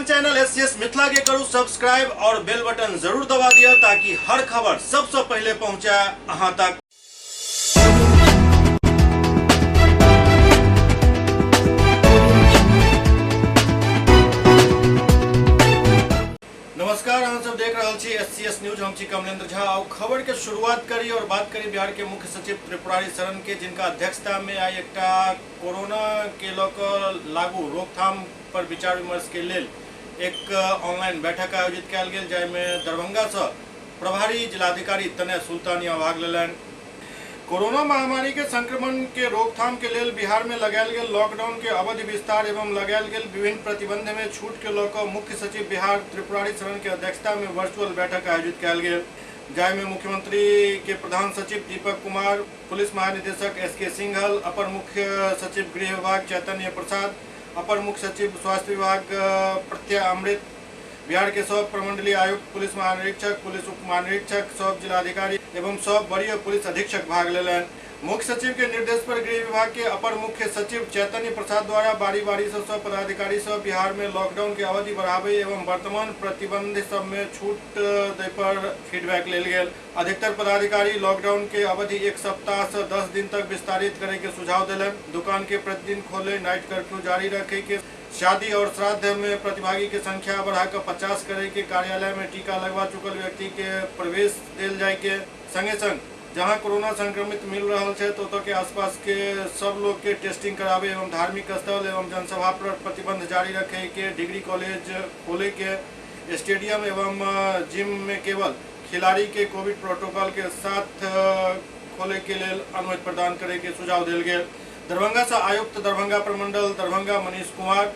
अपन channel SCS Mithila के करू सब्सक्राइब और बेल बटन जरूर दबा दिया ताकि हर खबर सबसे पहले पहुंचे अहां तक। नमस्कार, हम सब देख रहल छी एससीएस न्यूज। हम छी कमलेंद्र झा। और खबर के शुरुआत करी और बात करी बिहार के मुख्य सचिव त्रिपुरारी शरण के, जिनका अध्यक्षता में आई एकटा कोरोना के लऽ कऽ लागू रोकथाम पर विचार विमर्श के लेल एक ऑनलाइन बैठक आयोजित कयल गेल, जाहिमे दरभंगा से प्रभारी जिलाधिकारी तनय सुल्तानिया भाग लेलनि। कोरोना महामारी के संक्रमण के रोकथाम के लेल बिहार में लगायल गेल लॉकडाउन के अवधि विस्तार एवं लगायल गेल विभिन्न प्रतिबंध में छूट के लऽ कऽ मुख्य सचिव बिहार त्रिपुरारी शरण के अध्यक्षता में वर्चुअल बैठक आयोजित कयल गेल, जाहिमे मुख्यमंत्री के प्रधान सचिव दीपक कुमार, पुलिस महानिदेशक एस के सिंघल, अपर मुख्य सचिव गृह विभाग चैतन्य प्रसाद, अपर मुख्य सचिव स्वास्थ्य विभाग प्रत्यय अमृत, बिहार के सब प्रमंडलीय आयुक्त, पुलिस महानिरीक्षक, पुलिस उप महानिरीक्षक, सब जिलाधिकारी एवं सब वरीय पुलिस अधीक्षक भाग लेलनि। मुख्य सचिव के निर्देश पर गृह विभाग के अपर मुख्य सचिव चैतन्य प्रसाद द्वारा बारी बारी से सब पदाधिकारी सब बिहार में लॉकडाउन के अवधि बढ़ावे एवं वर्तमान प्रतिबंध सब में छूट दै पर फीडबैक लेल गेल। अधिकतर पदाधिकारी लॉकडाउन के अवधि 1 सप्ताह से 10 दिन तक विस्तारित करे के सुझाव दिलन। दुकान के प्रतिदिन खोले, नाइट कर्फ्यू जारी रखे के, शादी और श्राद्ध में प्रतिभागी के संख्या बढ़ाकर 50 करे के, कार्यालय में टीका लगवा चुकल व्यक्ति के प्रवेश देल जाय के संगे संग जहां कोरोना संक्रमित मिल रहा है तो के आसपास के सब लोग के टेस्टिंग करावे एवं धार्मिक स्थल एवं जनसभा पर प्रतिबंध जारी रखे के, डिग्री कॉलेज खोले के, स्टेडियम एवं जिम में केवल खिलाड़ी के कोविड प्रोटोकॉल के साथ खोले के लेल अनुमति प्रदान करे के सुझाव देल गेल। दरभंगा से आयुक्त दरभंगा प्रमंडल दरभंगा मनीष कुमार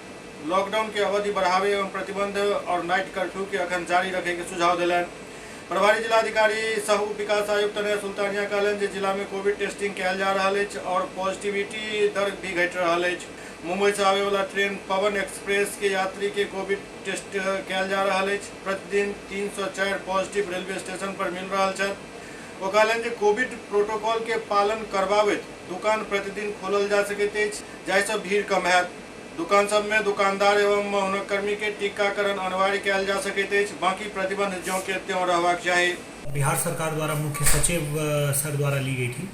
लॉकडाउन के अवधि बढ़ावे एवं प्रतिबंध और नाइट कर्फ्यू के अखन जारी रखे के सुझाव दिलन। प्रभारी जिलाधिकारी सह उप विकास आयुक्त तनय सुल्तानिया कहलनि जे जिला में कोविड टेस्टिंग कयल जा रहल अछि और पॉजिटिविटी दर भी घटि रहल अछि। मुंबई से आवे वाला ट्रेन पवन एक्सप्रेस के यात्री के कोविड टेस्ट कयल जा रहल अछि। प्रतिदिन 304 पॉजिटिव रेलवे स्टेशन पर मिल रहल छथि। ओ कहलनि जे कोविड प्रोटोकॉल के पालन करबाबैत दुकान प्रतिदिन खोलल जा सकैत अछि, जाहिसँ भीड़ कम हैत। दुकान सब में दुकानदार एवं हुनक कर्मी के टीकाकरण अनिवार्य कयल जा सकैत अछि। बाकी प्रतिबंध ज्यों के त्यों रहबाक चाही। बिहार सरकार द्वारा मुख्य सचिव सर द्वारा ली गई थी,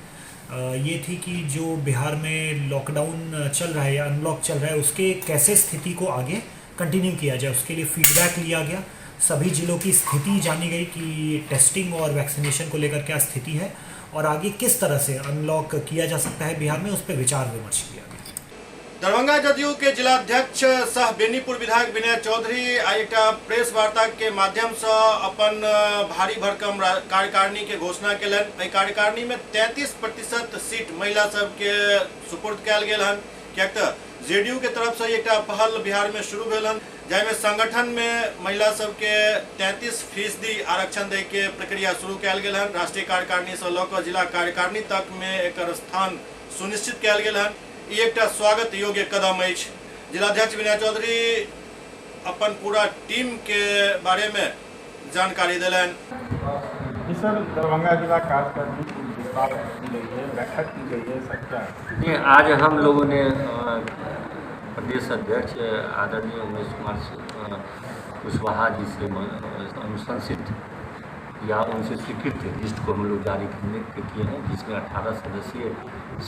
ये थी कि जो बिहार में लॉकडाउन चल रहा है या अनलॉक चल रहा है, उसके कैसे स्थिति को आगे कंटिन्यू किया जाए, उसके लिए फीडबैक लिया गया। सभी जिलों की स्थिति जानी गई कि टेस्टिंग और वैक्सीनेशन को लेकर क्या स्थिति है और आगे किस तरह से अनलॉक किया जा सकता है बिहार में, उस पर विचार विमर्श किया गया। दरभंगा जदयू के जिलाध्यक्ष सह बेनीपुर विधायक विनय चौधरी आई एकटा प्रेस वार्ता के माध्यम से अपन भारी भरकम कार्यकारिणी के घोषणा केलनि। एहि कार्यकारिणी में 33% सीट महिला सबके सुपुर्द कयल गेल हन, किएक तऽ जेडीयू के तरफ से एकटा पहल बिहार में शुरू भेल हन, जाहिमे संगठन में महिला सबके 33% आरक्षण दै के प्रक्रिया शुरू कयल गेल हन। राष्ट्रीय कार्यकारिणी से लऽ कऽ जिला कार्यकारिणी तक में एकर स्थान सुनिश्चित कयल गेल हन। ई एकटा स्वागत योग्य कदम अछि। जिलाध्यक्ष विनय चौधरी अपन पूरा टीम के बारे में जानकारी देलनि। जी सर, दरभंगा जिला कार्यकारिणी की विस्तार की गई है, बैठक की गई है, सर क्या है? नहीं, आज हम लोगों ने प्रदेश अध्यक्ष आदरणीय उमेश कुमार कुशवाहा जी से अनुशंसित या उनसे स्वीकृत लिस्ट को हम लोग जारी करने के किए हैं, जिसमें 18 सदस्यीय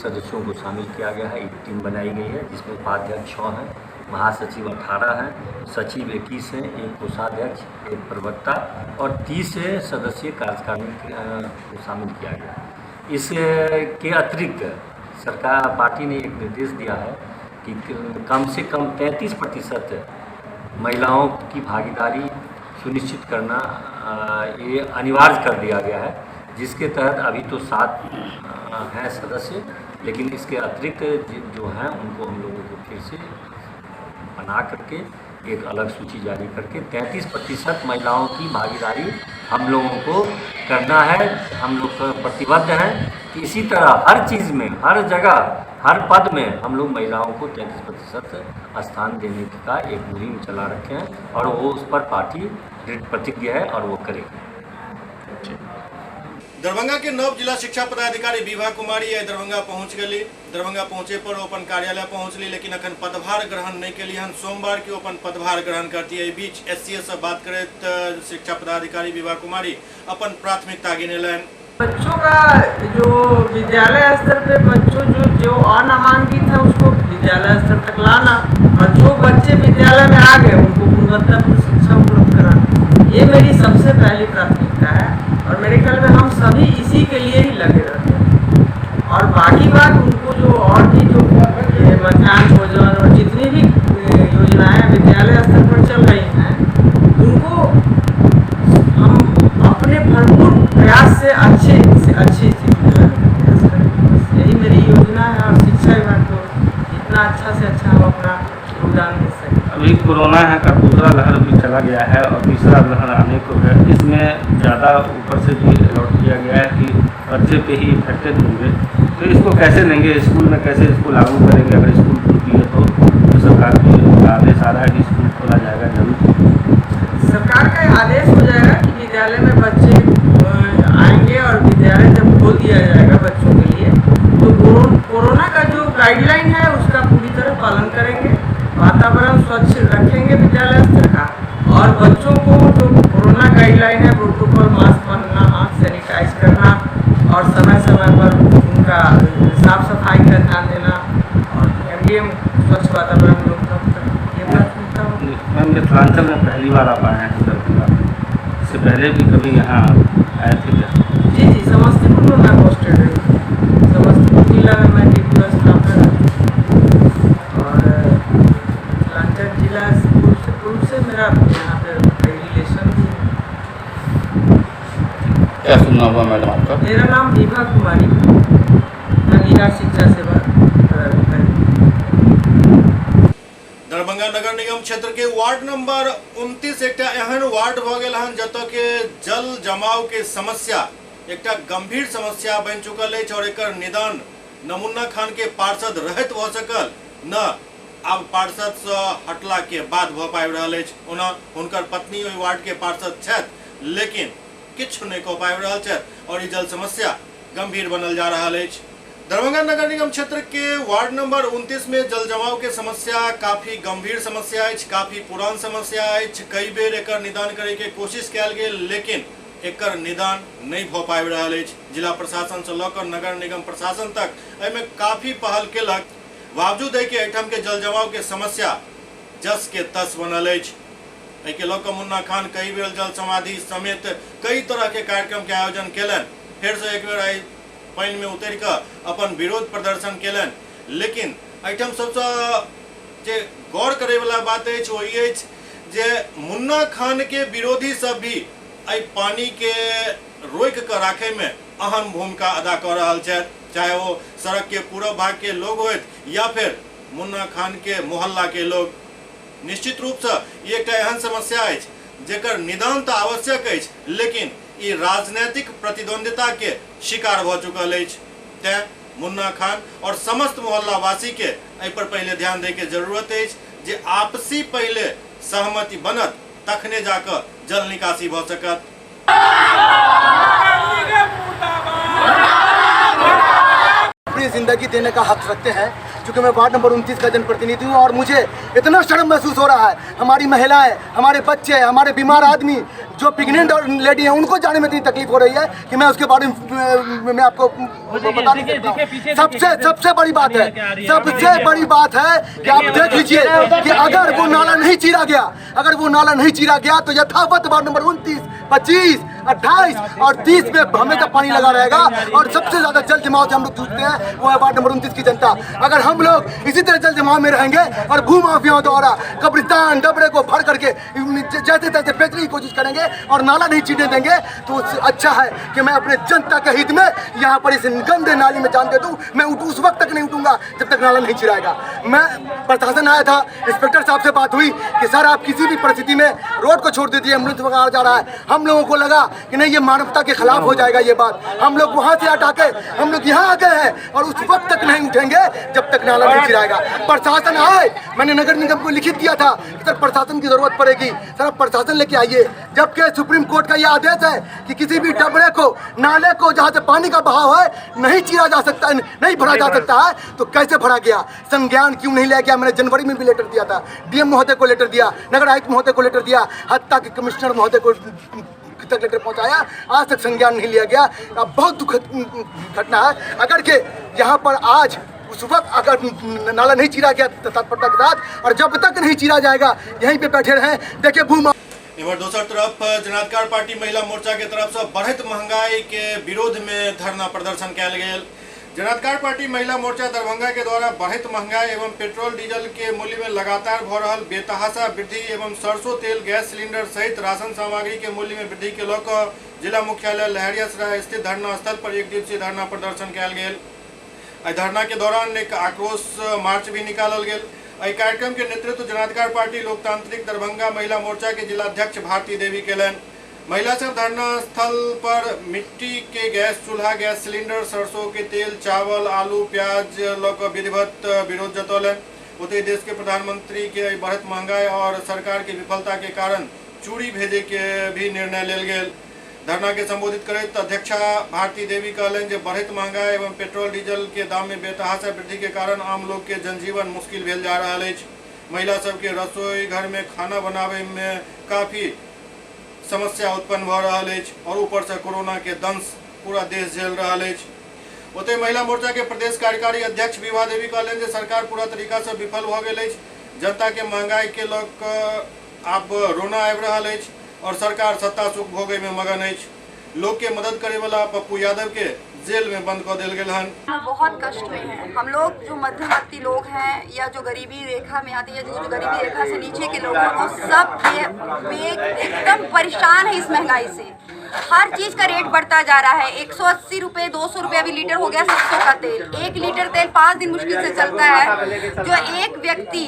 सदस्यों को शामिल किया गया है। एक टीम बनाई गई है जिसमें उपाध्यक्ष 6 हैं, महासचिव 18 हैं, सचिव 21 हैं, एक कोषाध्यक्ष, एक प्रवक्ता और 30 सदस्यीय कार्यकारिणी को शामिल किया गया है। इसके अतिरिक्त सरकार पार्टी ने एक निर्देश दिया है कि कम से कम 33% महिलाओं की भागीदारी सुनिश्चित करना ये अनिवार्य कर दिया गया है, जिसके तहत अभी तो 7 हैं सदस्य, लेकिन इसके अतिरिक्त जो हैं उनको हम लोगों को फिर से बना करके एक अलग सूची जारी करके 33% महिलाओं की भागीदारी हम लोगों को करना है। हम लोग प्रतिबद्ध हैं कि इसी तरह हर चीज़ में, हर जगह, हर पद में हम लोग महिलाओं को 33% स्थान देने का एक मुहिम चला रखे हैं और वो उस पर पार्टी दृढ़ प्रतिज्ञ है और वो करेगी। दरभंगा के नव जिला शिक्षा पदाधिकारी विभा कुमारी आइ दरभंगा पहुंच गेली। दरभंगा पहुंचे पर ओ अपन कार्यालय पहुंचली, लेकिन अखन पदभार ग्रहण नहीं केली हन। सोमवार के ओ अपन पदभार ग्रहण करती। एहि बीच एससीएस से बात करैत शिक्षा पदाधिकारी विभा कुमारी अपन प्राथमिकता गिनेलनि। बच्चों का जो विद्यालय स्तर पे बच्चों जो जो अनामांकित है उसको विद्यालय स्तर तक लाना और जो बच्चे विद्यालय में आ गए उनको गुणवत्तापूर्ण शिक्षा उपलब्ध कराना, ये मेरी सबसे पहली प्राथमिकता है और मेरे ख्याल में हम सभी इसी के लिए ही लगे रहते हैं। और बाकी बात उनको जो और भी जो मध्यान्ह भोजन और जितनी भी योजनाएं विद्यालय स्तर पर चल रही हैं उनको हम अपने भरपूर प्रयास से अच्छे से अच्छी स्थिति में लाने का प्रयास करेंगे। बस यही मेरी योजना है और शिक्षा विभाग को जितना अच्छा से अच्छा हम अपना योगदान दे सकें। अभी कोरोना है का दूसरा लहर भी चला गया है और तीसरा लहर आने को है। इसमें ज़्यादा ऊपर से भी अलर्ट किया गया है कि बच्चे पे ही इफेक्टेड होंगे, तो इसको कैसे लेंगे, स्कूल में कैसे इसको लागू करेंगे? अगर स्कूल खुलती है तो सरकार की आदेश आ रहा है कि स्कूल खोला जाएगा जरूर। सरकार का आदेश हो जाएगा कि विद्यालय में बच्चे आएंगे और विद्यालय जब खोल दिया जाएगा बच्चों के लिए तो कोरोना का जो गाइडलाइन है उसका पूरी तरह पालन करेंगे, वातावरण स्वच्छ रखेंगे विद्यालय स्तर का और बच्चों को जो कोरोना गाइडलाइन है प्रोटोकॉल, मास्क पहनना, हाथ सैनिटाइज करना और समय समय पर उनका साफ सफाई का ध्यान देना और एमडीएम स्वच्छ वातावरण उपलब्ध करना, ये प्राथमिकता होगी। मैम, मिथिलांचल में पहली बार आप आए हैं दरभंगा में, इससे पहले भी कभी यहाँ आए थे क्या? जी जी, समस्तीपुर में मैं पोस्टेड रही हूँ। समस्तीपुर जिला में मैं डिप्टी स्थापना रही और मिथिलांचल जिला पूर्व से मेरा यहाँ पे कई रिलेशन भी है। क्या सुनना हुआ मैडम आपका? मेरा नाम विभा कुमारी, मैं बिहार शिक्षा सेवा पदाधिकारी। दरभंगा नगर निगम क्षेत्र के वार्ड नंबर 29 एकटा एहन वार्ड भ गेल हन जतऽ के जल जमाव के समस्या एकटा गंभीर समस्या बनि चुकल अछि और एकर निदान नमुन्ना खान के पार्षद रहैत भ सकल न आब पार्षद से हटला के बाद भ पाबि रहल अछि। ओना हुनकर पत्नी ओहि वार्ड के पार्षद छथि, लेकिन किछु नहि कऽ पाबि रहल छथि और ई जल समस्या गंभीर बनल जा रहल अछि। दरभंगा नगर निगम क्षेत्र के वार्ड नंबर 29 में जल जमाव के समस्या काफी गंभीर समस्या अछि, काफी पुरान समस्या अछि। कई बेर एकर निदान करे के कोशिश कयल गेल, लेकिन एकर निदान नहीं भ पाबि रहल अछि। जिला प्रशासन से लऽ कऽ नगर निगम प्रशासन तक एहिमे काफी पहल केलक, बावजूद एहि के एहिठाम के जल जमाव के समस्या जस के तस बनल अछि। एहिके लऽ कऽ मुन्ना खान कई बेर जल समाधि समेत कई तरह के कार्यक्रम के आयोजन केलनि, फेर से एक बेर आइ पानि में उतरि कऽ अपन विरोध प्रदर्शन केलनि। लेकिन एहिठाम सबसँ जे गौर करैवला बात अछि ओ ई अछि जे मुन्ना खान के विरोधी सब भी एहि पानी के रोकि कऽ राखै में अहम भूमिका अदा कऽ रहल छथि, चाहे ओ सड़क के पूरब भाग के लोग होथि या फिर मुन्ना खान के मोहल्ला के लोग। निश्चित रूप से ई एकटा एहन समस्या अछि जेकर निदान तऽ आवश्यक अछि, लेकिन ई राजनैतिक प्रतिद्वंदिता के शिकार भऽ चुकल अछि। तैं मुन्ना खान और समस्त मोहल्लावासी के एहि पर पहिले ध्यान दै के जरूरत अछि जे आपसी पहिले सहमति बनत तखने जाकऽ जल निकासी भऽ सकत। अपनी जिंदगी देने का हक रखते हैं, क्योंकि मैं वार्ड नंबर 29 का जनप्रतिनिधि हूँ और मुझे इतना शर्म महसूस हो रहा है। हमारी महिलाएं, हमारे बच्चे, हमारे बीमार आदमी, जो प्रेग्नेंट और लेडी हैं, उनको जाने में इतनी तकलीफ हो रही है कि मैं उसके बारे में मैं आपको बता नहीं सकता हूँ। सबसे सबसे बड़ी बात है, सबसे बड़ी बात है कि आप देख लीजिए कि अगर वो नाला नहीं चीरा गया, अगर वो नाला नहीं चीरा गया तो यथावत वार्ड नंबर 29, 25, 28 और 30 में हमेशा पानी लगा रहेगा और सबसे ज्यादा जल जमाव से हम लोग जूझते हैं वो है वार्ड नंबर 29 की जनता। अगर हम लोग इसी तरह जल जमाव में रहेंगे और भू माफियाओं द्वारा कब्रिस्तान डबरे को भर करके जैसे तैसे बेचने की कोशिश करेंगे और नाला नहीं चीरने देंगे तो उससे अच्छा है कि मैं अपने जनता के हित में यहाँ पर इस गंदे नाली में जान दे दूँ। मैं उस वक्त तक नहीं उठूंगा जब तक नाला नहीं चिराएगा। मैं प्रशासन आया था, इंस्पेक्टर साहब से बात हुई कि सर आप किसी भी परिस्थिति में रोड को छोड़ देती है, एम्बुलेंस वगैरह जा रहा है। हम लोगों को लगा कि नहीं, ये मानवता के खिलाफ हो जाएगा ये बात। हम लोग वहाँ से हटा के हम लोग यहाँ आ गए हैं और उस वक्त तक नहीं उठेंगे जब तक नाला नहीं चिराएगा। प्रशासन आए, मैंने नगर निगम को लिखित दिया था कि सर प्रशासन की जरूरत पड़ेगी, सर आप प्रशासन लेके आइए। जबकि सुप्रीम कोर्ट का यह आदेश है कि किसी भी डबरे को, नाले को जहाँ से पानी का बहाव है नहीं चीरा जा सकता, नहीं भरा जा सकता है, तो कैसे भरा गया? संज्ञान क्यों नहीं लिया गया? मैंने जनवरी में भी लेटर दिया था, डीएम महोदय को लेटर दिया, नगर आयुक्त महोदय को लेटर दिया, हत्ता के कमिश्नर महोदय को तक लेटर पहुंचाया, आज तक संज्ञान नहीं लिया गया। अब बहुत दुखद घटना है। अगर के यहाँ पर आज उस वक्त अगर नाला नहीं चीरा गया तत्परता के साथ, और जब तक नहीं चीरा जाएगा यहीं पे बैठे रहें। देखिए भूमा इम्हर दोसर तरफ जनाधिकार पार्टी महिला मोर्चा के तरफ से बढ़ैत महंगाई के विरोध में धरना प्रदर्शन कयल गेल। जनाधिकार पार्टी महिला मोर्चा दरभंगा के द्वारा बढ़ैत महंगाई एवं पेट्रोल डीजल के मूल्य में लगातार भ रहल बेतहाशा वृद्धि एवं सरसों तेल, गैस सिलेंडर सहित राशन सामग्री के मूल्य में वृद्धि के लऽ कऽ जिला मुख्यालय लहेरियासराय स्थित धरना स्थल पर एक दिवसीय धरना प्रदर्शन कयल गेल। एहि धरना के दौरान एक आक्रोश मार्च भी निकालल गेल। एहि कार्यक्रम के नेतृत्व जनाधिकार पार्टी लोकतांत्रिक दरभंगा महिला मोर्चा के जिलाध्यक्ष भारती देवी केलनि। महिला सब धरना स्थल पर मिट्टी के गैस चूल्हा, गैस सिलेंडर, सरसों के तेल, चावल, आलू, प्याज लऽ कऽ विधिवत विरोध जतौलनि। ओतहि देश के प्रधानमंत्री के बढ़ैत महंगाई और सरकार के विफलता के कारण चूड़ी भेजे के भी निर्णय लेल गेल। धरना के संबोधित करैत अध्यक्षा भारती देवी कहलनि जे बढ़ैत महंगाई एवं पेट्रोल डीजल के दाम में बेतहाशा वृद्धि के कारण आम लोग के जनजीवन मुश्किल भेल जा रहल अछि। महिला सबके रसोई घर में खाना बनावे में काफी समस्या उत्पन्न भऽ रहल अछि और ऊपर से कोरोना के दंश पूरा देश झेल रहल अछि। ओतहि महिला मोर्चा के प्रदेश कार्यकारी अध्यक्ष विभा देवी कहलनि जे सरकार पूरा तरीका से विफल भऽ गेल अछि। जनता के महंगाई के लऽ कऽ आब रोना आबि रहल अछि और सरकार सत्ता सुख भोगय में मगन अछि। लोग के मदद करे वाला पप्पू यादव के जेल में बंद कर दिल गेल हन। बहुत कष्ट में हैं हम लोग, जो मध्यवर्ती लोग हैं या जो गरीबी रेखा में आते हैं, जो गरीबी रेखा से नीचे के लोग हैं, वो सब एकदम परेशान है इस महंगाई से। हर चीज़ का रेट बढ़ता जा रहा है। 180 रुपये, 200 रुपये अभी लीटर हो गया सरसों का तेल। 1 लीटर तेल 5 दिन मुश्किल से चलता है। जो एक व्यक्ति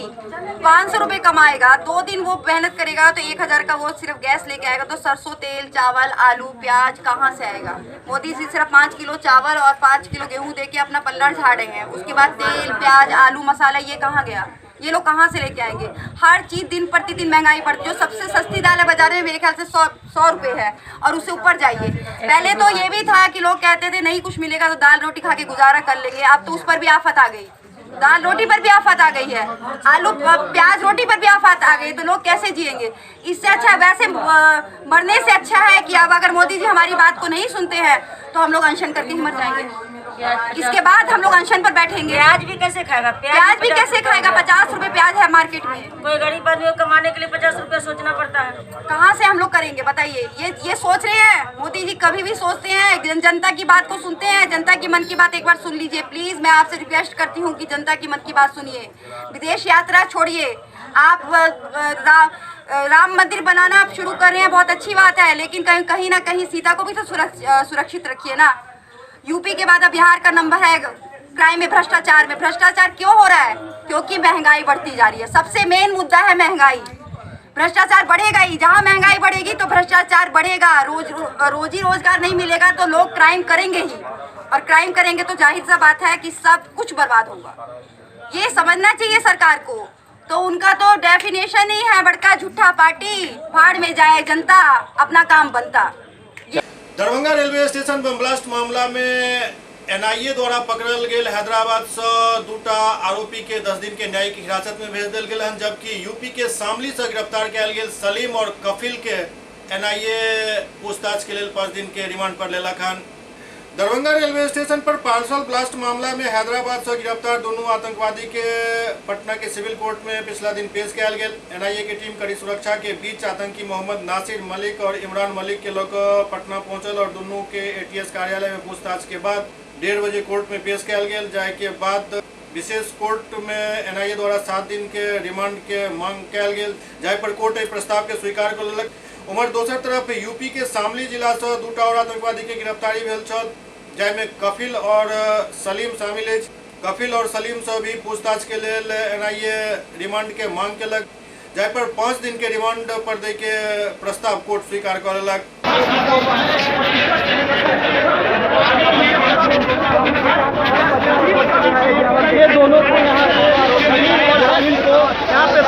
500 रुपये कमाएगा, 2 दिन वो मेहनत करेगा तो 1000 का वो सिर्फ गैस लेके आएगा, तो सरसों तेल, चावल, आलू, प्याज कहाँ से आएगा? मोदी जी सिर्फ 5 किलो चावल और 5 किलो गेहूँ दे के अपना पल्ला झाड़े हैं। उसके बाद तेल, प्याज, आलू, मसाला ये कहाँ गया? ये लोग कहाँ से लेके आएंगे? हर चीज़ दिन प्रतिदिन महंगाई बढ़ती। जो सबसे सस्ती दाल है बाजार में मेरे ख्याल से 100 रुपये है और उससे ऊपर जाइए। पहले तो ये भी था कि लोग कहते थे नहीं कुछ मिलेगा तो दाल रोटी खा के गुजारा कर लेंगे, अब तो उस पर भी आफत आ गई। दाल रोटी पर भी आफत आ गई है, आलू प्याज रोटी पर भी आफत आ गई, तो लोग कैसे जिएंगे? इससे अच्छा वैसे मरने से अच्छा है कि अब अगर मोदी जी हमारी बात को नहीं सुनते हैं तो हम लोग अनशन करके ही मर जाएंगे। इसके बाद हम लोग अनशन पर बैठेंगे। प्याज भी कैसे खाएगा? प्याज भी कैसे खाएगा? 50 रुपए प्याज है मार्केट में। कोई गरीब आदमी को कमाने के लिए 50 रुपए सोचना पड़ता है। कहाँ से हम लोग करेंगे बताइए? ये सोच रहे हैं मोदी जी? कभी भी सोचते हैं? जनता की बात को सुनते हैं? जनता की मन की बात एक बार सुन लीजिए प्लीज। मैं आपसे रिक्वेस्ट करती हूँ कि जनता की मन की बात सुनिए। विदेश यात्रा छोड़िए। आप राम मंदिर बनाना आप शुरू कर रहे हैं, बहुत अच्छी बात है, लेकिन कहीं ना कहीं सीता को भी तो सुरक्षित रखिए ना। यूपी के बाद अब बिहार का नंबर है क्राइम में, भ्रष्टाचार में। भ्रष्टाचार क्यों हो रहा है? क्योंकि महंगाई बढ़ती जा रही है। सबसे मेन मुद्दा है महंगाई। भ्रष्टाचार बढ़ेगा ही, जहां महंगाई बढ़ेगी तो भ्रष्टाचार बढ़ेगा। रोजी रोजगार नहीं मिलेगा तो लोग क्राइम करेंगे ही, और क्राइम करेंगे तो जाहिर सा बात है कि सब कुछ बर्बाद होगा। ये समझना चाहिए सरकार को। तो उनका तो डेफिनेशन ही है बड़का झूठा पार्टी, भाड़ में जाए जनता, अपना काम बनता। Darbhanga railway station bomb blast मामला में एनआईए द्वारा पकड़ल गेल हैदराबाद से 2 आरोपी के 10 दिन के न्यायिक हिरासत में भेज देल गेल हन, जबकि यूपी के शामली से गिरफ्तार कयल गेल सलीम और कफिल के एनआईए पूछताछ के लेल 5 दिन के रिमांड पर लेलक हन। दरभंगा रेलवे स्टेशन पर पार्सल ब्लास्ट मामला में हैदराबाद से गिरफ्तार दोनों आतंकवादी के पटना के सिविल कोर्ट में पिछला दिन पेश कयल गेल। एनआईए की टीम कड़ी सुरक्षा के बीच आतंकी मोहम्मद नासिर मलिक और इमरान मलिक के लग पटना पहुंचल और दोनों के एटीएस कार्यालय में पूछताछ के बाद 1:30 बजे कोर्ट में पेश कयल गेल, जाय के बाद विशेष कोर्ट में एनआईए द्वारा 7 दिन के रिमांड के मांग कयल गेल, जाय पर कोर्ट एहि प्रस्ताव के स्वीकार कऽ लेलक। उम्हर दोसर तरफ यूपी के शामली जिला से 2 और आतंकवादी के गिरफ्तारी भेल छल, जाहिमे कफिल और सलीम शामिल अछि। कफिल और सलीम से भी पूछताछ के लेल एनआईए रिमांड के मांग केलक, जाहि पर 5 दिन के रिमांड पर दै के प्रस्ताव कोर्ट स्वीकार कऽ लेलक। ये दोनों को यहाँ पे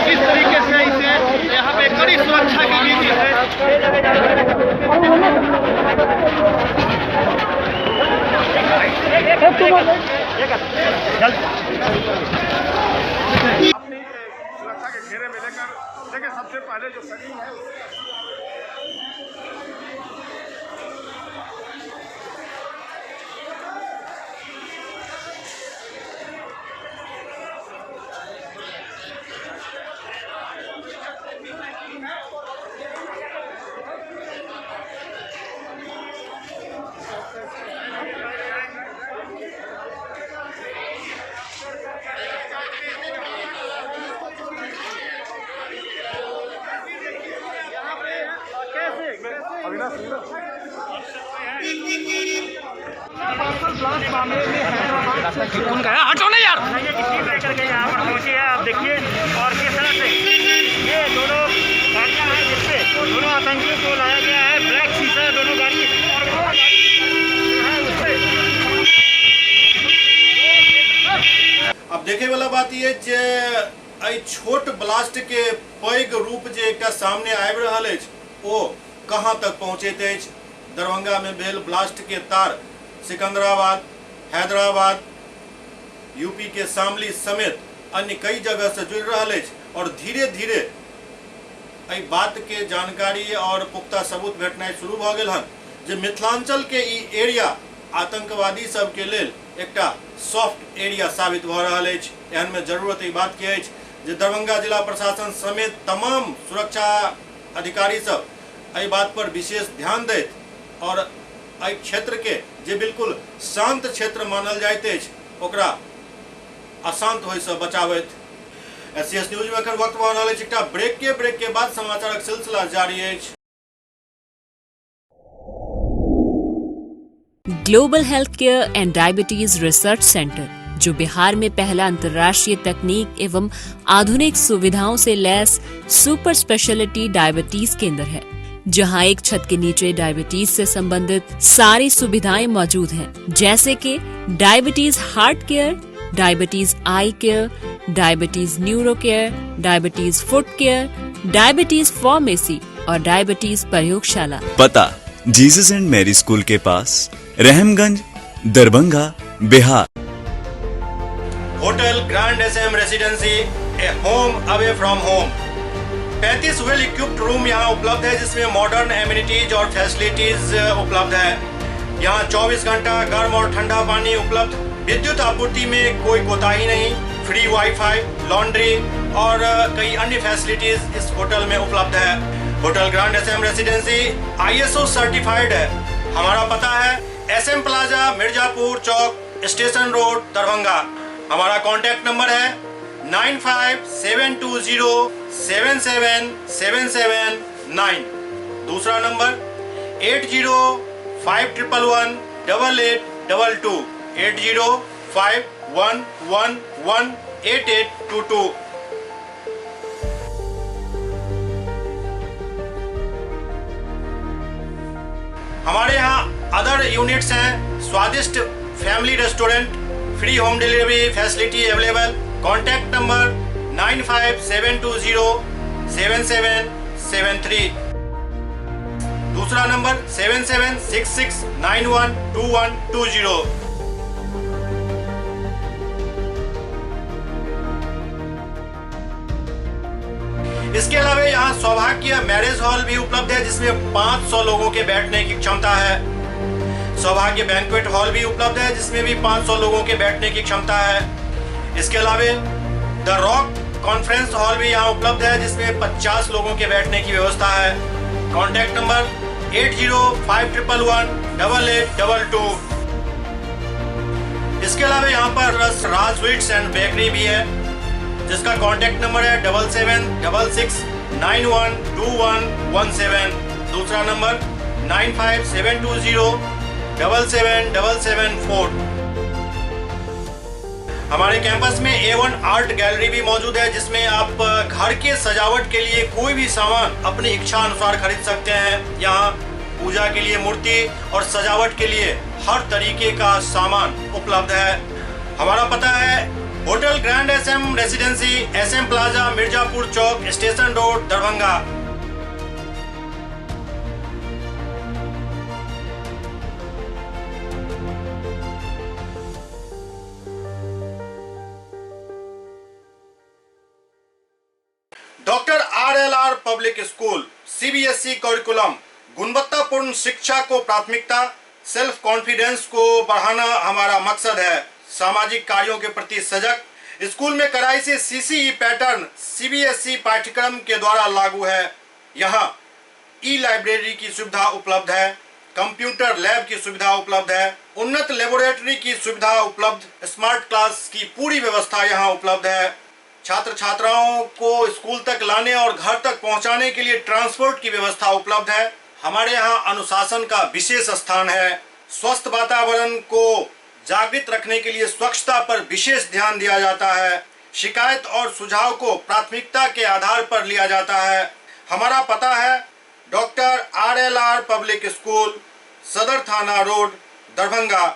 किस तरीके से इसे यहाँ पे कड़ी सुरक्षा के बीच है। अपनी सुरक्षा के घेरे में लेकर देखिए सबसे पहले जो शरीर है हटो ना यार, लेकर के यहाँ पर पहुँचे हैं। आप देखिए और किस तरह से ये दोनों गाड़ियाँ हैं जिससे दोनों आतंकियों को लाया गया है। ब्लैक शीशा है दोनों गाड़ी और वो गाड़ी है उससे। अब देखे वाला बात ये जे एहि छोट ब्लास्ट के पैघ रूप जे एकटा सामने आबि रहल अछि ओ कहाँ तक पहुँचैत अछि। दरभंगा में भेल ब्लास्ट के तार सिकंदराबाद, हैदराबाद, यूपी के शामली समेत अन्य कई जगह से जुड़ रहल अछि और धीरे धीरे एहि बात के जानकारी और पुख्ता सबूत भेटनाइ शुरू भऽ गेल हन जे मिथिलांचल के ई एरिया आतंकवादी सबके लेल एकटा सॉफ्ट एरिया साबित भऽ रहल अछि। एहन में जरूरत एहि बात के अछि जे दरभंगा जिला प्रशासन समेत तमाम सुरक्षा अधिकारी सब एहि बात पर विशेष ध्यान दैत और एहि क्षेत्र के जे बिल्कुल शांत क्षेत्र मानल जाइत अछि ओकरा अशांत होय से बचाबैत। एससीएस न्यूज में एखन वक्त भऽ रहल अछि एकटा ब्रेक के बाद समाचारक सिलसिला जारी अछि। Global health care and diabetes research centre, जो बिहार में पहला अंतर्राष्ट्रीय तकनीक एवं आधुनिक सुविधाओं से लैस सुपर स्पेशलिटी डायबिटीज केंद्र है, जहां एक छत के नीचे डायबिटीज से संबंधित सारी सुविधाएं मौजूद हैं, जैसे कि diabetes heart care, diabetes eye care, diabetes neuro care, diabetes foot care, diabetes pharmacy और डायबिटीज प्रयोगशाला। पता जीसस एंड मैरी स्कूल के पास, Rahamganj, Darbhanga, Bihar. Hotel grand S M residency, a home away from home. 35 well equipped room यहाँ उपलब्ध है जिसमें modern amenities और facilities उपलब्ध है। यहाँ 24 घंटा गर्म और ठंडा पानी उपलब्ध, विद्युत आपूर्ति में कोई कोताही नहीं, फ्री वाईफाई, लॉन्ड्री और कई अन्य फैसिलिटीज इस होटल में उपलब्ध है। Hotel grand S M residency ISO certified है। हमारा पता है SM plaza, Mirzapur Chowk, station road, Darbhanga. हमारा कॉन्टैक्ट नंबर है 957207 7779। दूसरा नंबर 805111 8822, 805111 8822। हमारे यहाँ अदर यूनिट्स हैं, स्वादिष्ट family restaurant, free home delivery facility available. Contact number 95720 7773। दूसरा नंबर 776691 2120। इसके अलावा यहाँ सौभाग्य मैरिज हॉल भी उपलब्ध है जिसमें 500 लोगों के बैठने की क्षमता है। सौभाग्य बैंक्वेट हॉल भी उपलब्ध है जिसमें भी 500 लोगों के बैठने की क्षमता है। इसके अलावा the rock conference hall भी यहाँ उपलब्ध है जिसमें 50 लोगों के बैठने की व्यवस्था है। Contact number 805111 8822। इसके अलावा यहाँ पर राज स्वीट्स एंड बेकरी भी है जिसका कॉन्टैक्ट नंबर है 7766 91 21 17। दूसरा नंबर 95720 77774। हमारे कैंपस में A1 art gallery भी मौजूद है, जिसमें आप घर के सजावट के लिए कोई भी सामान अपनी इच्छा अनुसार खरीद सकते हैं। यहाँ पूजा के लिए मूर्ति और सजावट के लिए हर तरीके का सामान उपलब्ध है। हमारा पता है hotel grand SM residency, SM plaza, Mirzapur Chowk, station road, Darbhanga. Doctor RLR public school, CBSE curriculum, गुणवत्तापूर्ण शिक्षा को प्राथमिकता, सेल्फ कॉन्फिडेंस को बढ़ाना हमारा मकसद है। सामाजिक कार्यों के प्रति सजग, स्कूल में कड़ाई से सीसीई पैटर्न सीबीएसई पाठ्यक्रम के द्वारा लागू है। यहाँ ई लाइब्रेरी की सुविधा उपलब्ध है, कंप्यूटर लैब की सुविधा उपलब्ध है, उन्नत लेबोरेटरी की सुविधा उपलब्ध, स्मार्ट क्लास की पूरी व्यवस्था यहाँ उपलब्ध है। छात्र छात्राओं को स्कूल तक लाने और घर तक पहुंचाने के लिए ट्रांसपोर्ट की व्यवस्था उपलब्ध है। हमारे यहाँ अनुशासन का विशेष स्थान है। स्वस्थ वातावरण को जागृत रखने के लिए स्वच्छता पर विशेष ध्यान दिया जाता है। शिकायत और सुझाव को प्राथमिकता के आधार पर लिया जाता है। हमारा पता है डॉक्टर RLR public school, सदर थाना road, Darbhanga,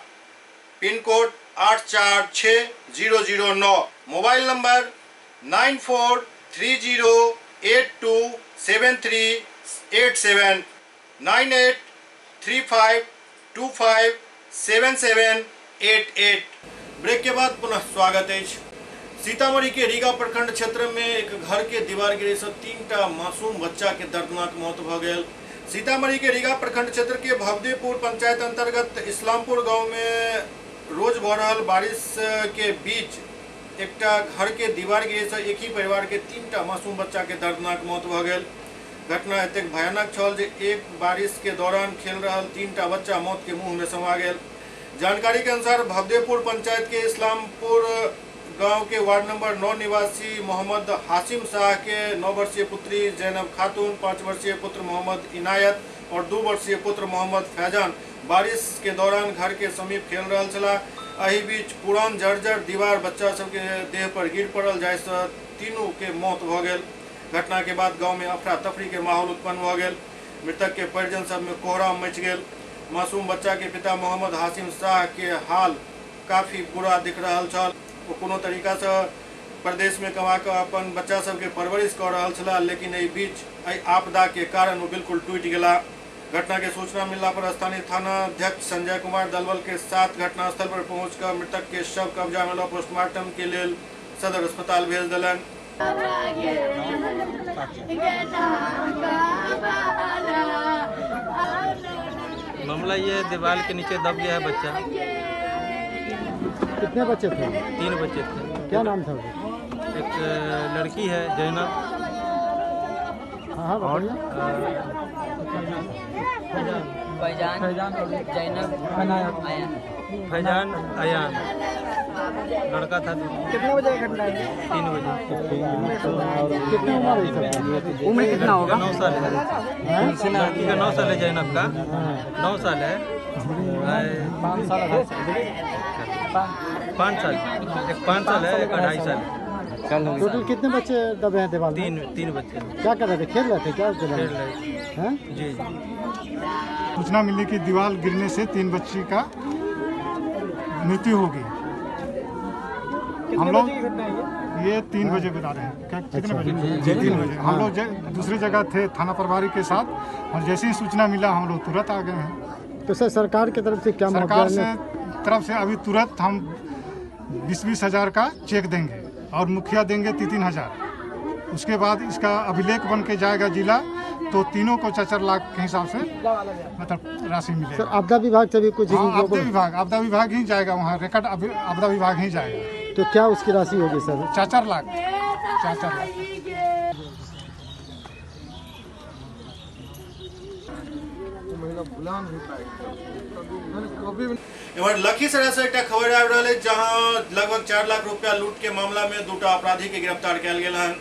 pin code 846009, mobile number 9430827387, 9835257788। Break के बाद पुनः स्वागत है। सीतामढ़ी के रीगा प्रखंड क्षेत्र में एक घर के दीवार गिरे से 3टा मासूम बच्चा के दर्दनाक मौत भ गेल। सीतामढ़ी के रीगा प्रखंड क्षेत्र के भवदेपुर पंचायत अंतर्गत इस्लामपुर गांव में रोज भ रहल बारिश के बीच एकटा घर के दीवार गिरे से एक ही परिवार के 3टा मासूम बच्चा के दर्दनाक मौत भ गेल। घटना एतेक भयानक छल जे एक बारिश के दौरान खेल रहल 3टा बच्चा मौत के मुँह में समा गेल। जानकारी के अनुसार भवदेपुर पंचायत के इस्लामपुर गांव के वार्ड नंबर 9 निवासी मोहम्मद हाशिम शाह के 9 वर्षीय पुत्री जैनब खातून, 5 वर्षीय पुत्र मोहम्मद इनायत और 2 वर्षीय पुत्र मोहम्मद फैजान बारिश के दौरान घर के समीप खेल रहल छलाह। एहि बीच पुरान जर्जर दीवार बच्चा सबके देह पर गिर पड़ल, जाहिसँ तीनू के मौत भऽ गेल। घटना के बाद गांव में अफरा तफरी के माहौल उत्पन्न भऽ गेल। मृतक के परिजन सब में कोहराम मचि गेल। मासूम बच्चा के पिता मोहम्मद हाशिम शाह के हाल काफी बुरा दिख रहल छल। ओ कोनो तरीका से प्रदेश में कमा कऽ अपन बच्चा सबके परवरिश कऽ रहल छलाह, लेकिन एहि बीच एहि आपदा के कारण ओ बिल्कुल टूटि गेला। घटना के सूचना मिलला पर स्थानीय थाना अध्यक्ष संजय कुमार दलबल के साथ घटनास्थल पर पहुंचकर मृतक के शव कब्जा में लऽ पोस्टमार्टम के लेल सदर अस्पताल भेज देलनि। मामला ये दीवार के नीचे दब गया है बच्चा। कितने बच्चे थे? 3 बच्चे थे। क्या नाम था? एक लड़की है जैनब, हाँ और फैजान, जैनब, फैजान, अयान लड़का था। कितने बजे की घटना है? 3 बजे। कितनी उम्र है सर? उम्र कितना होगा? 9 साल है। लड़की का 9 साल है, जैनब का 9 साल है। 5 साल, 5 साल, एक 5 साल है, एक 2.5 साल है। टोटल कितने बच्चे दबे हैं दीवार में? 3 बच्चे। क्या कर रहे थे? खेल रहे थे क्या? खेल रहे थे हैं जी। सूचना मिली कि दीवार गिरने से 3 बच्ची का मृत्यु हो गई। हम लोग ये 3 बजे बता रहे हैं। क्या कितने बजे? 3 बजे। हम लोग दूसरी जगह थे थाना प्रभारी के साथ, और जैसे ही सूचना मिला हम लोग तुरंत आ गए हैं। तो सर सरकार की तरफ से क्या? सरकार से तरफ से अभी तुरंत हम 20-20 हज़ार का चेक देंगे और मुखिया देंगे 3-3 हज़ार। उसके बाद इसका अभिलेख बन के जाएगा जिला, तो तीनों को 4-4 लाख के हिसाब से मतलब राशि मिलेगी। सर आपदा विभाग से भी कुछ? हाँ, आपदा विभाग ही जाएगा वहाँ, रिकॉर्ड आपदा विभाग ही जाएगा। तो क्या उसकी राशि होगी सर? 4-4 लाख, 4-4 लाख। एम्हर लखीसराय से एकटा खबर आबि रहल अछि, जहां लगभग 4 लाख रुपया लूट के मामला में 2 अपराधी के गिरफ्तार कयल गेल हन।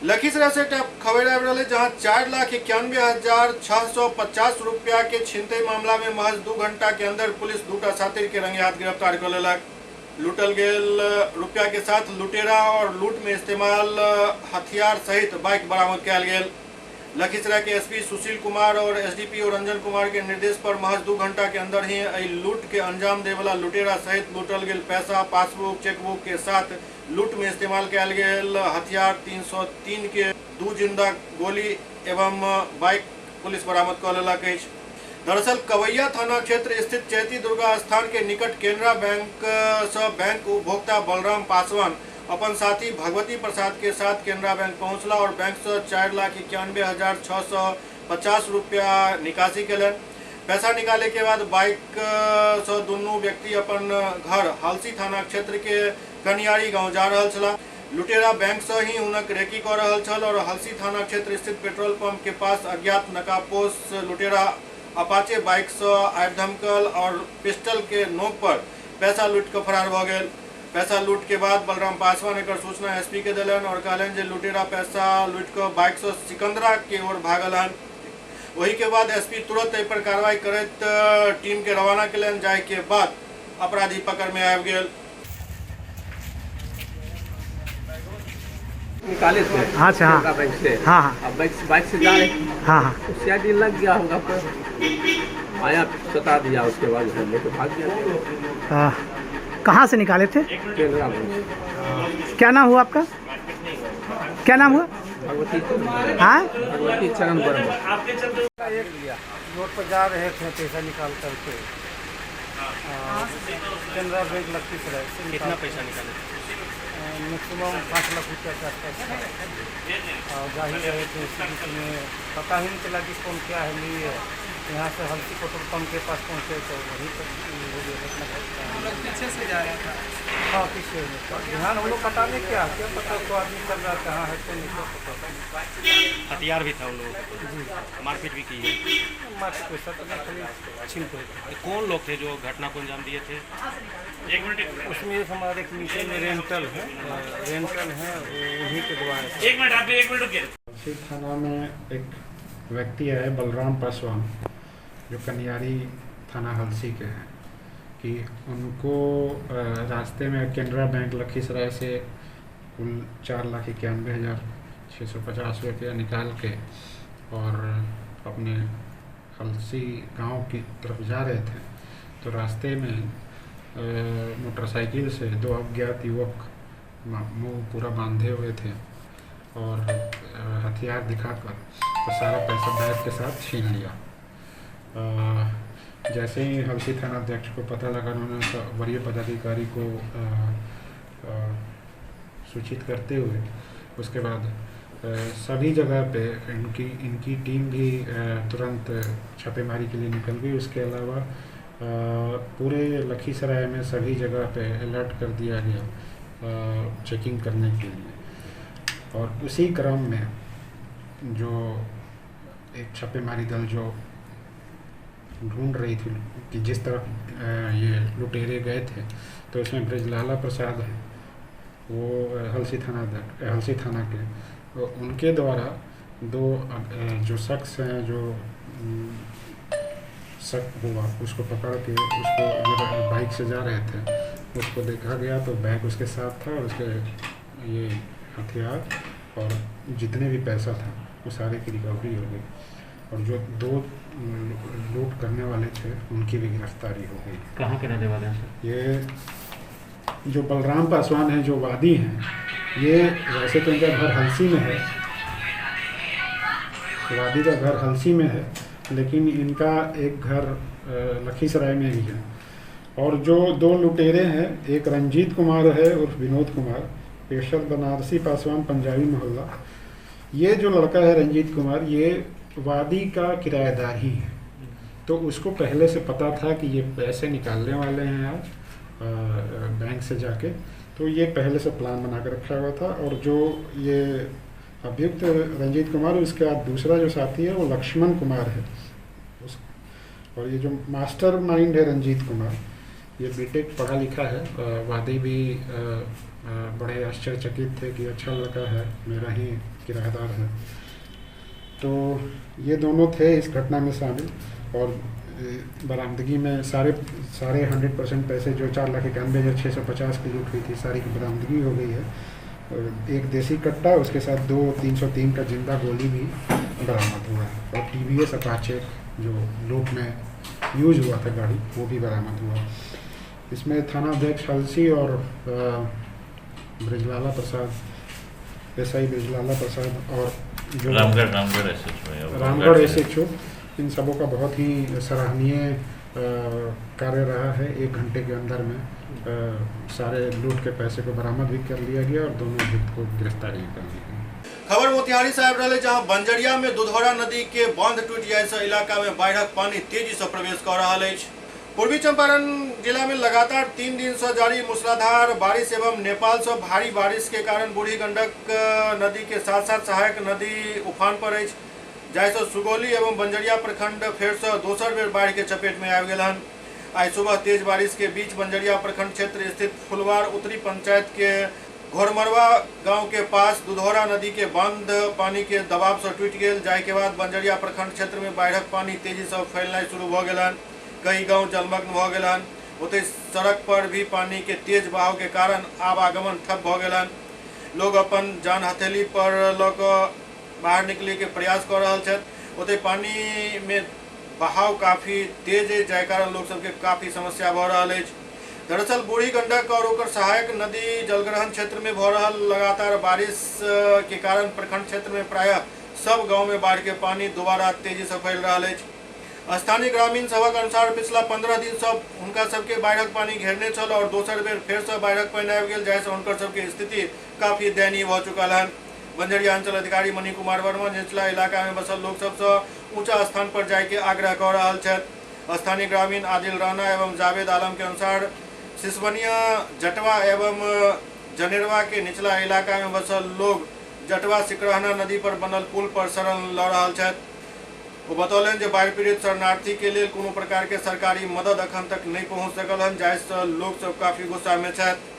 लखीसराय से एकटा खबर आबि रहल अछि, जहां 4,91,650 रुपया के छिनतई मामला में महज 2 घंटा के अंदर पुलिस 2 शातिर के रंगे हाथ गिरफ्तार कऽ लेलक। लूटल गेल रुपया के साथ लुटेरा और लूट में इस्तेमाल हथियार सहित बाइक बरामद कयल गेल। लखीसराय के एसपी सुशील कुमार और एसडीपीओ रंजन कुमार के निर्देश पर महज 2 घंटा के अंदर ही एहि लूट के अंजाम देवला लुटेरा सहित लूटल गेल पैसा, पासबुक, चेकबुक के साथ लूट में इस्तेमाल कयल गेल हथियार 303 के 2 जिंदा गोली एवं बाइक पुलिस बरामद कऽ लेलक अछि। दरअसल कवैया थाना क्षेत्र स्थित चैती दुर्गा स्थान के निकट केनरा बैंक से बैंक उपभोक्ता बलराम पासवान अपन साथी भगवती प्रसाद के साथ केनरा बैंक पहुंचला और बैंक से 4,91,650 रुपया निकासी केलनि। पैसा निकाले के बाद बाइक से दुनू व्यक्ति अपन घर हलसी थाना क्षेत्र के कनियारी गांव जा रहल छलाह। लुटेरा बैंक से ही हुनक रेकी कऽ रहल छल और हलसी थाना क्षेत्र स्थित पेट्रोल पंप के पास अज्ञात नकाबपोश लुटेरा अपाचे बाइक से आबि धमकल और पिस्टल के नोक पर पैसा लूट के फरार भऽ गेल। पैसा लूट के बाद बलराम पासवान एकर सूचना एसपी के देलनि और कहलनि जे लुटेरा पैसा लूट के बाइक से सिकंदरा के ओर भागल हन। ओही के बाद एसपी तुरंत एहि पर कार्रवाई करैत टीम के रवाना केलनि, जाहि के बाद अपराधी पकड़ में आबि गेल। निकाले थे। अच्छा, हाँ बैंक से। हाँ हाँ, अब बाइक से जा रहे। हाँ हाँ, सीआईडी लग गया होगा, पर आया सता दिया, उसके बाद हम लेके भाग गया। कहाँ से निकाले थे? केनरा बैंक। क्या नाम हुआ आपका? क्या नाम हुआ? भगवती। हाँ, भगवती चरण वर्मा। रोड पर जा रहे थे पैसा निकाल करके केनरा बैंक लखीसराय से। कितना पैसा निकाले? मैक्सिमम 5 लाख रुपया के आसपास था। और जा ही रहे थे, इसी बीच में पता ही नहीं चला कि कौन क्या है नहीं है। यहाँ से हल्की पेट्रोल पंप के पास पहुँचे तो वहीं पर हो गया घटना। हम लोग पीछे से जा रहा था। हाँ, पीछे में ध्यान हम लोग पता नहीं क्या क्या पता तो आदमी चल रहा कहाँ है तो नहीं क्या पता। हथियार भी था उन लोगों को जी। मारपीट भी की है? मारपीट पैसा तो नहीं, खाली छीन के। कौन लोग थे जो घटना को अंजाम दिए थे? एक मिनट, उसमें हमारे एक नीचे में रेंटल है, उन्हीं के द्वारा। एक मिनट, आप एक मिनट रुकिए। थाना में एक व्यक्ति है बलराम पासवान, जो कनियारी थाना हलसी के हैं, कि उनको रास्ते में केनरा बैंक लखीसराय से कुल 4,91,650 रुपया निकाल के और अपने हलसी गांव की तरफ जा रहे थे, तो रास्ते में मोटरसाइकिल से 2 अज्ञात युवक मुँह पूरा बांधे हुए थे और हथियार दिखाकर तो सारा पैसा बैग के साथ छीन लिया। जैसे ही हलसी थाना अध्यक्ष को पता लगा, उन्होंने वरीय पदाधिकारी को सूचित करते हुए उसके बाद सभी जगह पे इनकी टीम भी तुरंत छापेमारी के लिए निकल गई। उसके अलावा पूरे लखीसराय में सभी जगह पे अलर्ट कर दिया गया चेकिंग करने के लिए। और उसी क्रम में जो एक छापेमारी दल जो ढूंढ रही थी कि जिस तरफ ये लुटेरे गए थे, तो इसमें ब्रजलाला प्रसाद हैं, वो हलसी थाना के, तो उनके द्वारा 2 जो शख्स हैं जो शक हुआ उसको पकड़ के उसको जो बाइक से जा रहे थे उसको देखा गया, तो बैग उसके साथ था और उसके ये हथियार और जितने भी पैसा था वो सारे की रिकवरी हो गई और जो 2 लूट करने वाले थे उनकी भी गिरफ्तारी हो गई। कहाँ के रहने वाले हैं सर? ये जो बलराम पासवान हैं, जो वादी हैं, ये वैसे तो इनका घर हलसी में है, वादी का घर हलसी में है, लेकिन इनका एक घर लखीसराय में भी है। और जो 2 लुटेरे हैं, एक रंजीत कुमार है और विनोद कुमार, पेशर बनारसी पासवान, पंजाबी मोहल्ला। ये जो लड़का है रंजीत कुमार, ये वादी का किराएदार ही है, तो उसको पहले से पता था कि ये पैसे निकालने वाले हैं आज बैंक से जाके, तो ये पहले से प्लान बना कर रखा हुआ था। और जो ये अभियुक्त रंजीत कुमार, उसके बाद दूसरा जो साथी है वो लक्ष्मण कुमार है उस, और ये जो मास्टर माइंड है रंजीत कुमार, ये बीटेक पढ़ा लिखा है। वादी भी बड़े आश्चर्यचकित थे कि अच्छा लड़का है, मेरा ही किराएदार है। तो ये दोनों थे इस घटना में शामिल। और बरामदगी में सारे 100% पैसे जो 4,91,650 की लूट हुई थी, सारी की बरामदगी हो गई है। और एक देसी कट्टा, उसके साथ 2 303 का जिंदा गोली भी बरामद हुआ है और TVS Apache जो लूट में यूज हुआ था गाड़ी, वो भी बरामद हुआ। इसमें थाना अध्यक्ष हलसी और ब्रजलाला प्रसाद, एसआई ब्रजलाला प्रसाद और जो रामगढ़ SHO, इन सबों का बहुत ही सराहनीय कार्य रहा है। 1 घंटे के अंदर में सारे लूट के पैसे को बरामद भी कर लिया गया और दोनों अभियुक्त को गिरफ्तारी कर ली गई। खबर मोतिहारी साहब रहे, जहां बंजरिया में दुधौरा नदी के बांध टूट जाए से इलाका में बाढ़क पानी तेजी से प्रवेश कर रहा है। पूर्वी चंपारण जिला में लगातार 3 दिन से जारी मूसलाधार बारिश एवं नेपाल से भारी बारिश के कारण बूढ़ी गंडक नदी के साथ साथ सहायक नदी उफान पर अछि, जाहिसँ सुगौली एवं बंजरिया प्रखंड फेर से दोसर बेर बाढ़ के चपेट में आबि गेल हन। आइ सुबह तेज बारिश के बीच बंजरिया प्रखंड क्षेत्र स्थित फुलवार उत्तरी पंचायत के घोरमरवा गांव के पास दुधौरा नदी के बांध पानी के दबाव से टूटि गेल, जाहि के बाद बंजरिया प्रखंड क्षेत्र में बाढ़क पानी तेजी से फैलनाइ शुरू भऽ गेल हन। कई गांव जलमग्न भऽ गेल हन। ओतहि सड़क पर भी पानी के तेज बहाव के कारण आवागमन ठप भऽ गेल हन। लोग अपन जान हथेली पर लऽ कऽ बाहर निकले के प्रयास कऽ रहल छथि। ओतहि पानी में बहाव काफ़ी तेज है, जाहि कारण लोग सबके काफ़ी समस्या भऽ रहल अछि। दरअसल बूढ़ी गंडक और ओकर सहायक नदी जलग्रहण क्षेत्र में भऽ रहल लगातार बारिश के कारण प्रखंड क्षेत्र में प्रायः सब गांव में बाढ़ के पानी दोबारा तेजी से फैल रहल अछि। स्थानीय ग्रामीण सभक अनुसार पिछला 15 दिन सब हुनका सबके बाढ़िक पानी घेरने छल और दोसर बेर फेरसँ बाढ़िक पानि आबि गेल, जाहिसँ हुनकर सबके स्थिति काफ़ी दयनीय भऽ चुकल हन। बंजरिया अंचल अधिकारी मणि कुमार वर्मा निचला इलाका में बसल लोग सबसँ ऊंचा स्थान पर जाय के आग्रह कऽ रहल छथि। स्थानीय ग्रामीण आदिल राणा एवं जावेद आलम के अनुसार सिसवनिया, जटवा एवं जनेरवा के निचला इलाका में बसल लोग जटवा सिकरहना नदी पर बनल पुल पर शरण लऽ रहल छथि। ओ बतौलनि जे बाढ़ि पीड़ित शरणार्थी के लेल कोनो प्रकार के सरकारी मदद अखन तक नहीं पहुंच सकल हन, जाहिसँ लोग सब काफी गुस्सा में छथि।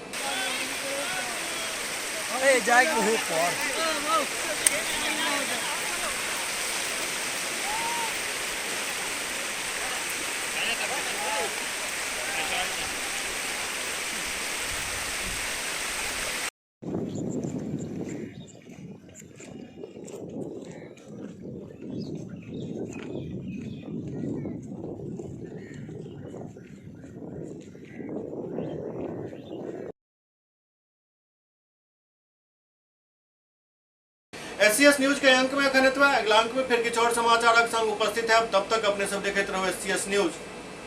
एससीएस न्यूज के अंक में अखन एतबा। अगला अंक में फिर किछु और समाचारक संग उपस्थित है। तब तक अपने सब देखैत रहू एससीएस न्यूज।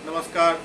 नमस्कार।